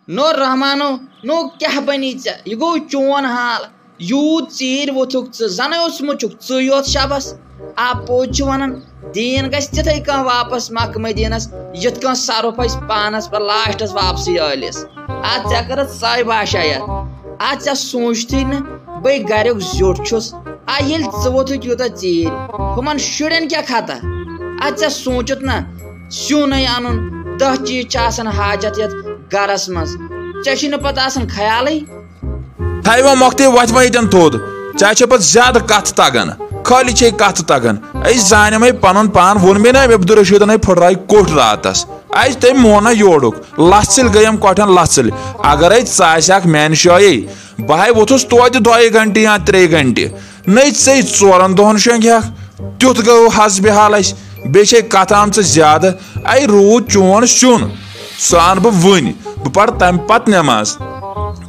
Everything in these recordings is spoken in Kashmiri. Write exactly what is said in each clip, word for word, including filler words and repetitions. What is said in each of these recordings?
نو رحمانو، نو کیٛاہ بنی ژےٚ؟ یہِ گوٚو چون حال۔ یوٗت ژیٖرۍ ووٚتھُکھ ژٕ، زَنَے اوسمُت چھُکھ ژٕے یوت شَبَس۔ آ، پوٚز چھُ وَنان، دیٖن گژھِ تِتھَے کٔنۍ واپَس مَکہٕ مدیٖنَس، یِتھ کٔنۍ صرف اَسہِ پانَس پٮ۪ٹھ لاسٹَس واپسٕے ٲلِس۔ آ، ژےٚ کٔرٕتھ سۄے باشا یَتھ۔ آ، ژےٚ سوٗنٛچتھٕے نہٕ، بٔے گَریُک زیُٹھ چھُس۔ آ، ییٚلہِ ژٕ ووٚتھُکھ یوٗتاہ ژیٖرۍ، ہُمَن شُرٮ۪ن کیٛاہ خطا؟ آ، ژےٚ سوٗنٛچُتھ نہ، سیُنٕے اَنُن، دَہ چیٖز چھِ آسان حاجت یَتھ گَرَس منٛز۔ ژےٚ چھُے نہٕ پَتہٕ آسان خیالٕے۔ تھایوا مۄختٕے وۄتھِ وۄنۍ ییٚتٮ۪ن تھوٚد۔ ژےٚ چھےٚ پَتہٕ زیادٕ کَتھٕ تَگان۔ خٲلی چھے کَتھٕ تَگان۔ أسۍ زانٮ۪مَے پَنُن پان، ووٚن مےٚ نا أمۍ عبدالرشیٖدَن ہے پھٕٹرایہِ کوٚٹھ راتَس۔ اَسہِ تٔمۍ مون نہ یورُک۔ لَژھ ژٔلۍ گٔیَم کۄٹھٮ۪ن لَژھ ژٔلۍ۔ اگر ہے ژٕ آسہِ ہاکھ میٛانہِ جایے، بہٕ ہے ووٚتھُس توتہِ دۄیہِ گھنٹہِ یا ترٛیٚیہِ گھنٹہِ۔ نٔے ژے ژورَن دۄہَن شۄنٛگہِ ہاکھ۔ تیُتھ گوٚو حسبِ حال اَسہِ۔ بیٚیہِ چھے کَتھ آمژٕ زیادٕ۔ اَے روٗد چون سیُن۔ سُہ اَنہٕ بہٕ وٕنۍ۔ بہٕ پَرٕ تَمہِ پَتہٕ نٮ۪ماز۔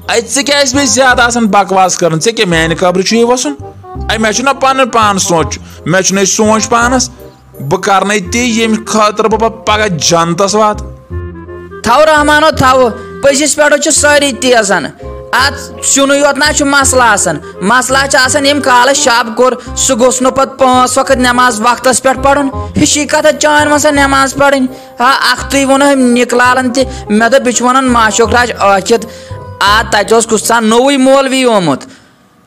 اَے ژٕ کیٛازِ بیٚیہِ زیادٕ آسان بکواس کَران؟ ژےٚ کیٛاہ میٛانہِ قبرِ چھُے وَسُن؟ اَے مےٚ چھُنہ پَنُن پان سونٛچ-، مےٚ چھُنہ سونٛچ پانَس۔ بہٕ کَرنَے تی ییٚمہِ خٲطرٕ بہٕ پَتہٕ پَگاہ جنتَس واتہٕ۔ تھاو رحمانو تھاو، پٔزِس پٮ۪ٹھ چھِ سٲری تیزان۔ اَتھ سیُنُے یوت نہ چھُ مسلہٕ آسان، مسلہٕ چھُ آسان ییٚمہِ کالہٕ شب کوٚر، سُہ گوٚژھ نہٕ پتہٕ پانٛژھ وقت نٮ۪ماز وقتس پٮ۪ٹھ پرُن۔ ہِشی کتھا چٲنۍ وۄنۍ سا نٮ۪ماز پرٕنۍ۔ ہا، اکھتُے ووٚنُم نِکلالن تہِ، مےٚ دوٚپ، یہِ چھُ ونان ماشوق راج عاقد۔ آ، تتہِ اوس کُس تام نوٚوُے مولوی آمُت۔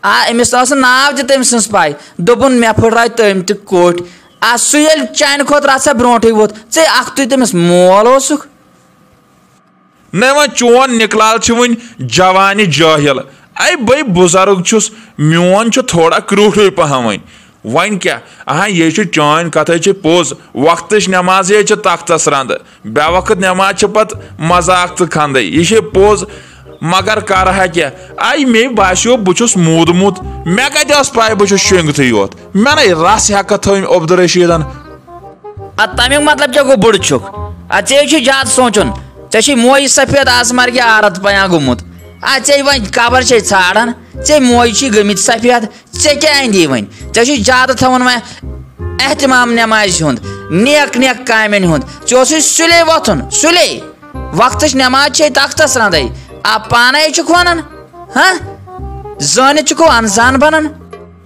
آ، أمِس ٲس نہٕ ناو تہِ تٔمۍ سٕنٛز پاے۔ دوٚپُن، مےٚ پھٕٹرٲے تٔمۍ تہِ کوٚٹھۍ۔ آ، سُہ ییٚلہِ چانہِ کھۄتہٕ رژھا برونٛٹھٕے ووت، ژے اکھتُے تٔمِس مول اوسُکھ۔ نہ وۄنۍ چون نِکلال چھُ وُنہِ جوانہِ جٲہِل۔ اے بٔے بُزرگ چھُس، میون چھُ تھوڑا کرٛوٗٹھٕے پہم وۄنۍ۔ وۄنۍ کیٛاہ؟ اہاں، یے چھُ چٲنۍ کتھے چھِ پوٚز، وقتٕچ نٮ۪مازے چھِ تختس رنٛدٕ، بے وقت نٮ۪ماز چھِ پتہٕ مذاق تہٕ خنٛدے، یہِ چھے پوٚز۔ مگر کرٕ ہا کیٛاہ؟ اے مے باسیو بہٕ چھُس موٗدمُت، مےٚ کتہِ ٲس پاے بہٕ چھُس شۄنٛگتھٕے یوت، مےٚ نے رس ہٮ۪کتھ تھٲومٕتۍ عبدالرشیدن۔ ادٕ تمیُک مطلب کیٛاہ گوٚو بُڈٕ چھُکھ؟ ادٕ ژےٚ چھُے زیادٕ سونٛچُن۔ ژےٚ چھُے موجہِ سفید آسمار کہِ عارت پیاں گوٚمُت۔ ادٕ ژےٚ وۄنۍ قبر چھے ژھانڈان، ژےٚ موجہِ چھُے گٔمٕتۍ سفید، ژےٚ کیٛاہ اندی وۄنۍ؟ ژےٚ چھُے زیادٕ تھاوُن وۄنۍ اہتمام نٮ۪مازِ ہُنٛد، نیک نیک کامٮ۪ن ہُنٛد۔ ژےٚ اوسُے سُلے وۄتھُن، سُلے۔ وقتٕچ نٮ۪ماز چھے تختس رنٛدے۔ آ، پانے چھُکھ ونان، ہاں؟ زٲنِتھ چھُکھ انزان بنان۔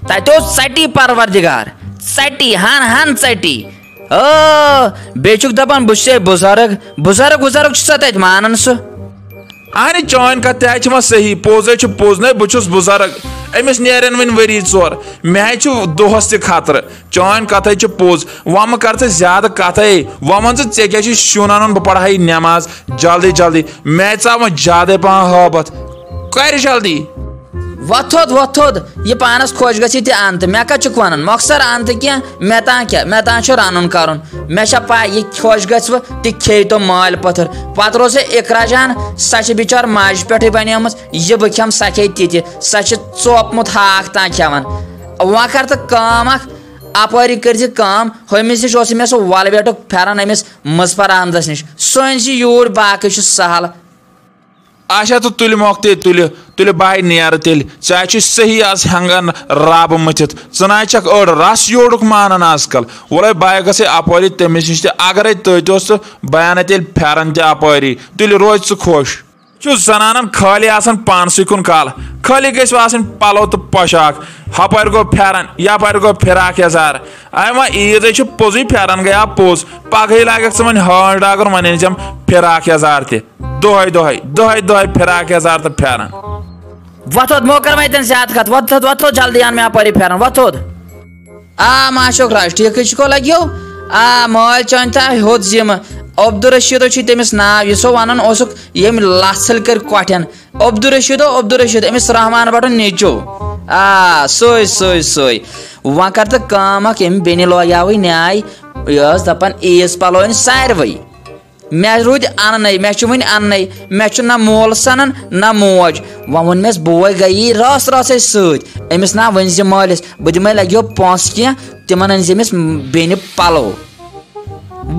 تتہِ اوس ژٹی پروردگار، ژٹی، ہن ہن ژٹی۔ او، بیٚیہِ چھُکھ دپان بہٕ چھُسے بُزرگ، بُزرگ وُزرگ چھُ سا تتہِ مانان سُہ؟ اہنہِ چٲنۍ کتھ تہِ حظ چھِ وۄنۍ صحیح، پوٚز حظ چھُ پوٚز، نے بہٕ چھُس بُزرگ، أمِس نیرن وۄنۍ ؤری ژور، مےٚ حظ چھُ دۄہس تہِ خطرٕ، چٲنۍ کتھ حظ چھِ پوٚز، وۄنۍ مہٕ کر ژٕ زیادٕ کتھے، وۄنۍ ون ژٕ ژےٚ کیٛاہ چھُے سیُن انُن، بہٕ پرہے نٮ۪ماز جلدی جلدی، مےٚ ژاو وۄنۍ زیادے پہن ہٲبتھ، کر جلدی۔ وۄتھ تھوٚد، وۄتھ تھوٚد، یہِ پانس خۄش گژھِ تہِ اَن تہٕ۔ مےٚ کتھ چھُکھ ونان؟ مۄخصر اَن تہٕ کینٛہہ، مےٚ تام کیٛاہ؟ مےٚ تام چھُ رنُن کرُن۔ مےٚ چھےٚ پاے، یہِ خۄش گژھِ وٕ تہِ کھیٚیہِ تو مٲلۍ پٔتھر۔ پتہٕ روزِ اقرا جان، سۄ چھِ بچار ماجہِ پٮ۪ٹھٕے بنیمٕژ، یہِ بہٕ کھٮ۪مہٕ سۄ کھیٚیہِ تہِ تہِ۔ سۄ چھِ ژوپمُت ہاکھ تام کھٮ۪وان۔ وۄنۍ کر تہٕ کٲم اکھ، اپٲری کٔرۍ زِ کٲم، ہُمِس نِش اوس مےٚ سُہ وَلویٹُک پھٮ۪رن أمِس مظفر احمدس نِش، سُہ أنۍ زِ یوٗرۍ، باقٕے چھُ سہل۔ اچھا، تہٕ تُلہِ مۄکھ تیٚلہِ، تُلہِ، تُلہِ بہٕ ہاے نیرٕ تیٚلہِ۔ ژےٚ ہاے چھُے صحیح آز ہٮ۪نٛگن رب مٔتھِتھ۔ ژٕ نہ ہاے چھکھ أڑ رس یورُک مانان آز کل۔ وۄلے بہٕ ہاے گژھے اپٲری تٔمِس نِش تہِ۔ اگرے تٔتۍ اوس تہٕ بہٕ انہٕ تیٚلہِ پھٮ۪رن تہِ اپٲری۔ تُلہِ روزِ ژٕ خۄش۔ چھُ زنانن خٲلی آسان پانسٕے کُن کل۔ خٲلی گژھِ آسٕنۍ پلو تہٕ پوشاک۔ ہپٲرۍ گوٚو پھٮ۪رن، یپٲرۍ گوٚو فراک یزار۔ اے وۄنۍ عیٖدے چھِ پوٚزُے، پھٮ۪رن گٔیاو پوٚز۔ پگہٕے لاگکھ ژٕ وۄنۍ ہٲنٛز ڈاکُر، وۄنۍ أنۍ زٮ۪م فراک یزار تہِ۔ دۄہے دۄہے، دۄہے دۄہے فراک یزار تہٕ پھٮ۪رن۔ وۄتھوٚد، مو کر وۄنۍ تیٚلہِ زیادٕ کتھ، وۄتھوٚد، وۄتھوٚد، جلدی ان مےٚ اپٲری پھٮ۪رن، وۄتھوٚد۔ آ، معشوق راج، ٹھیکھٕے چھُکو لگیو؟ آ، مٲلۍ چٲنۍ تھایہِ ہیوٚت ذمہٕ۔ عبدالرشیدو چھُے تٔمِس ناو، یُس سُہ ونان اوسُکھ، ییٚمۍ لژھ ژھٔلۍ کٔرۍ کۄٹھٮ۪ن۔ عبدالرشیدو، عبدالرشید، أمِس رحمان بٹُن نیٚچو۔ آ، سُے، سُے، سُے۔ وۄنۍ کر تہٕ کٲم اکھ، أمۍ بیٚنہِ لوگیاوٕے نیاے، یہِ ٲس دپان عیٖز پلو أنۍ ساروٕے۔ مےٚ روٗدۍ اننَے، مےٚ چھُ وٕنہِ اننَے، مےٚ چھُ نہ مول سنان نہ موج۔ وۄنۍ ووٚن مےٚ، بوے گٔیی رٲژ رٲژے سۭتۍ، أمِس نا ؤنۍ زِ مٲلِس، بہٕ دِمے لگیو پونٛسہٕ کینٛہہ، تِمن أنۍ زِ أمِس بیٚنہِ پلو۔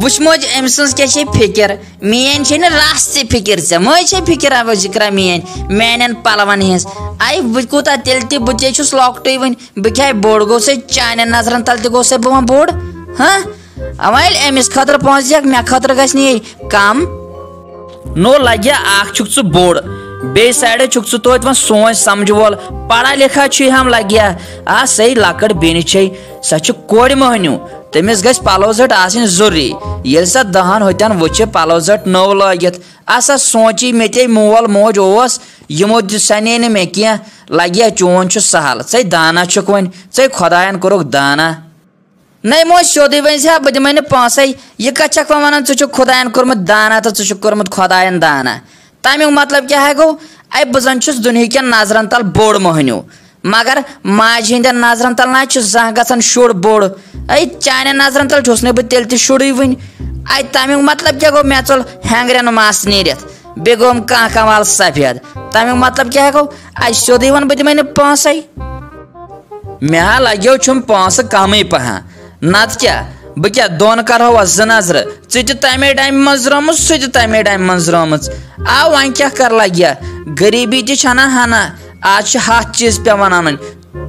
وٕچھ موج، أمۍ سٕنٛز کیٛاہ چھے فِکِر؟ میٲنۍ چھے نہٕ رژھ تہِ فِکِر ژےٚ، مٲج چھے فِکِر اَبو ذِکرا میٲنۍ، میانٮ۪ن پلون ہٕنٛز۔ اے، بہٕ کوٗتاہ تیٚلہِ تہِ، بہٕ تے چھُس لۄکٹُے وٕنہِ، بہٕ کیٛاہ بوٚڑ گوٚو سے چانٮ۪ن نظرن تل تہِ گوٚو سے بہٕ وۄنۍ بوٚڑ؟ ہاں؟ اَوَے ییٚلہِ أمِس خٲطرٕ پونٛسہٕ دِکھ، مےٚ خٲطرٕ گژھِ نہٕ یہِ کَم۔ نو لگیا، اکھ چھُکھ ژٕ بوٚڑ، بیٚیہِ سایڈٕ چھُکھ ژٕ توتہِ وۄنۍ سونچ سمجھ وول، پڑھا لکھا چھُے ہم لگیا۔ آ، سۄے لۄکٕٹ بیٚنہِ چھے، سۄ چھِ کورِ مٔہنیو، تٔمِس گژھِ پلو زٔٹ آسٕنۍ ضروٗری۔ ییٚلہِ سۄ دہن ہُتٮ۪ن وٕچھِ پلو زٔٹ نٔو لٲگِتھ، آ، سۄ سونچی، مےٚ تے مول موج اوس، یِمو دِ-، سنے نہٕ مےٚ کینٛہہ، لگیا چون چھُ سہل، ژے دانا چھُکھ وۄنۍ، ژے خۄداین کوٚرُکھ دانا۔ نَے مو سیوٚدُے ؤنۍ زِ ہا، بہٕ دِمَے نہٕ پونٛسَے۔ یہِ کَتھ چھَکھ وۄنۍ وَنان، ژٕ چھُکھ خۄدایَن کوٚرمُت دانا تہٕ ژٕ چھُکھ کوٚرمُت خۄدایَن دانا؟ تَمیُک مطلب کیٛاہ ہا گوٚو؟ اَے، بہٕ زَن چھُس دُنہِکٮ۪ن نظرَن تَل بوٚڑ مۄہنیو، مگر ماجہِ ہِنٛدٮ۪ن نظرَن تَل نہ چھُ زانٛہہ گژھان شُر بوٚڑ۔ اَے، چانٮ۪ن نظرَن تَل چھُس نہٕ بہٕ تیٚلہِ تہِ شُرُے وٕنہِ۔ اَے، تَمیُک مطلب کیٛاہ گوٚو؟ مےٚ ژوٚل ہٮ۪نٛگرٮ۪ن مَس نیٖرِتھ، بیٚیہِ گوٚوُم کانٛہہ کانٛہہ وال سفید۔ تَمیُک مطلب کیٛاہ ہا گوٚو؟ اَے، سیوٚدُے وَن، بہٕ دِمَے نہٕ پونٛسَے۔ مےٚ ہا لگیو چھُم پونٛسہٕ کمٕے پہن، نتہٕ کیٛاہ؟ بہٕ کیٛاہ دۄن کرہو زٕ نظرٕ؟ ژٕ تہِ تمے ڈامہِ منٛز درٛامُت، سُہ تہِ تمے ڈامہِ منٛز درٛامٕژ۔ آ، وۄنۍ کیٛاہ کر لگہِ؟ غریٖبی تہِ چھنہ ہنا، آز چھِ ہتھ چیٖز پٮ۪وان انٕنۍ۔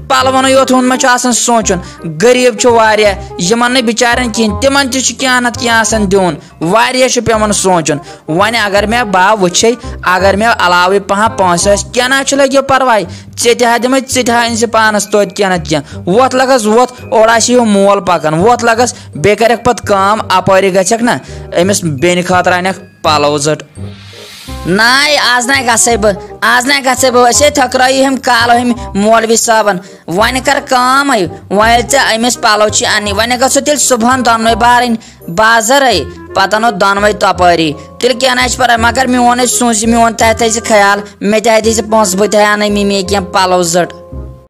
پلونُے یوت ہُنٛد ما چھُ آسان سونٛچُن؟ غریٖب چھُ واریاہ، یِمن نہٕ بچارٮ۪ن کِہینۍ، تِمن تہِ چھُ کینٛہہ نتہٕ کینٛہہ آسان دیُن۔ واریاہ چھُ پٮ۪وان سونٛچُن۔ وۄنۍ اگر مےٚ، بہٕ وٕچھے، اگر مےٚ علاوٕے پہن پونٛسہٕ آسہِ، کینٛہہ نہ حظ چھُ، لٔگِو پرواے، ژےٚ تہِ ہا دِمے، ژٕ تہِ ہا أنۍ زِ پانس توتہِ کینٛہہ نتہٕ کینٛہہ۔ وۄتھ لگس وۄتھ، اورٕ آسہِ یہِ مول پکان، وۄتھ لگس، بیٚیہِ کرکھ پتہٕ کٲم، اپٲری گژھکھ نہ أمِس بیٚنہِ خٲطرٕ انکھ پلو زٔٹ۔ ناے، آز ناے گژھے بہٕ، آز ناے گژھے بہٕ، أسے تھکرٲیی ہُم کالہٕ ہُم مولوی صٲبن۔ وۄنۍ کر کٲم ہے، وۄنۍ ییٚلہِ ژےٚ أمِس پلو چھی انٕنۍ، وۄنۍ گژھو تیٚلہِ صبحن دۄنوے بارٕنۍ بازرے، پتہٕ انو دۄنوے تپٲری۔ تیٚلہِ کینٛہہ نہ چھُ پرواے، مگر میون ہے سوٗنٛچ زِ میون تہِ تھٲیزِ خیال، مےٚ تہِ ہا دیٖزِ پونٛسہٕ، بہٕ تہِ ہا انَے مِمی کینٛہہ پلو زٔٹ۔